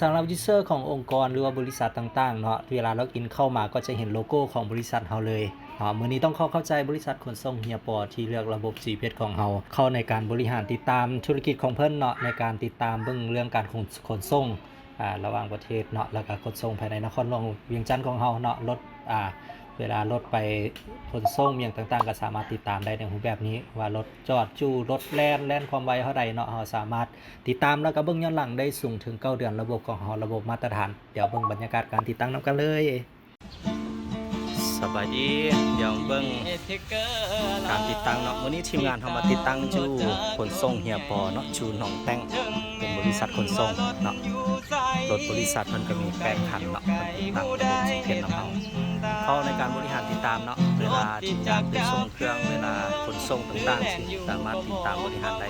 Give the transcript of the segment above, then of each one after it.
ສຳລັບ user ຂອງອົງກອນ ຫຼືວ່າບໍລິສັດຕ່າງໆເນາະ ເວລາລອກອິນເຂົ້າມາກໍຈະເຫັນໂລໂກ້ຂອງບໍລິສັດເຮົາເລີຍເນາະ. ມື້ນີ້ຕ້ອງຂໍຂອບໃຈບໍລິສັດຂົນສົ່ງເຮຍປໍ ທີ່ເລືອກລະບົບ Gpass ຂອງເຮົາເຂົ້າໃນການບໍລິຫານຕິດຕາມທຸລະກິດຂອງເພິ່ນເນາະ ໃນການຕິດຕາມເບິ່ງເລື່ອງການຂົນ ຂົນສົ່ງ ອາ ລະຫວ່າງປະເທດເນາະ ແລ້ວກະຂົນສົ່ງພາຍໃນນະຄອນຫຼວງວຽງຈັນຂອງເຮົາເນາະ. ລົດ ອາ ເວລາລົດໄປຂົນສົ່ງຫຍັງຕ່າງໆ ກໍສາມາດຕິດຕາມໄດ້ໃນຮູບແບບນີ້ ວ່າລົດຈອດຢູ່ ລົດແລ່ນ ແລ່ນຄວາມໄວເທົ່າໃດເນາະ ເຮົາສາມາດຕິດຕາມ ແລ້ວກໍເບິ່ງຍ້ອນຫຼັງໄດ້ສູງເຖິງເກົ້າເດືອນ. ລະບົບຂອງເຮົາລະບົບມາດຕະຖານ. ດຽວເບິ່ງບັນຍາກາດການຕິດຕັ້ງນຳກັນເລີຍ. ສະບາຍດີ ດຽວເບິ່ງການຕິດຕັ້ງເນາະ. ມື້ນີ້ທີມງານເຮົາມາຕິດຕັ້ງຢູ່ຂົນສົ່ງເຮຍປໍເນາະ ຢູ່ໜອງແຕ້ງ ເປັນບໍລິສັດຂົນສົ່ງເນາະ. ລົດບໍລິສັດເພິ່ນກໍມີແປດຄັນເນາະ ເພິ່ນຕິດຕັ້ງລະບົບ Gpass ນຳເຮົາ. ເຂົ້າໃນການບໍລິຫານຕິດຕາມເນາະ ເວລາທີມງານໄປສົ່ງເຄື່ອງ ເວລາຂົນສົ່ງຕ່າງໆ ຊິສາມາດຕິດຕາມບໍລິຫານໄດ້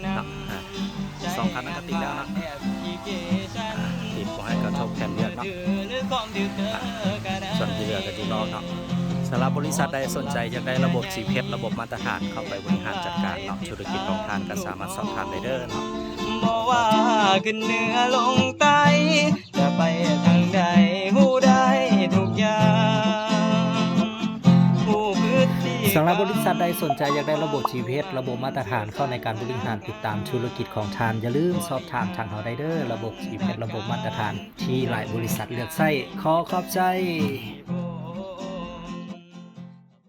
ເນາະ. ອາ ສອງຄັນນັ້ນກໍຕິດແລ້ວເນາະ. ອາ ຕິດບໍ່ໃຫ້ກະທົບແຜນວຽກເນາະ. ອາ ສ່ວນທີ່ເຫຼືອກໍຢູ່ນອກເນາະ. ສຳລັບບໍລິສັດໃດສົນໃຈຢາກໄດ້ລະບົບ Gpass ລະບົບມາດຕະຖານເຂົ້າໄປບໍລິຫານຈັດການເນາະ ທຸລະກິດຂອງທ່ານກໍສາມາດສອບຖາມໄດ້ເດີເນາະ. ບໍ່ວ່າຂຶ້ນເໜືອລົງໃຕ້ ຈະໄປທາງໃດ ຮູ້ໄດ້ທຸກຢ່າງ ຜູ້ພຶດດີ. ສຳລັບບໍລິສັດໃດສົນໃຈຢາກໄດ້ລະບົບ Gpass ລະບົບມາດຕະຖານເຂົ້າໃນການບໍລິຫານຕິດຕາມທຸລະກິດຂອງທ່ານ ຢ່າລືມສອບຖາມທາງເຮົາໄດ້ເດີ. ລະບົບ Gpass ລະບົບມາດຕະຖານທີ່ຫຼາຍບໍລິສັດເລືອກໃຊ້. ຂໍຂອບໃຈ.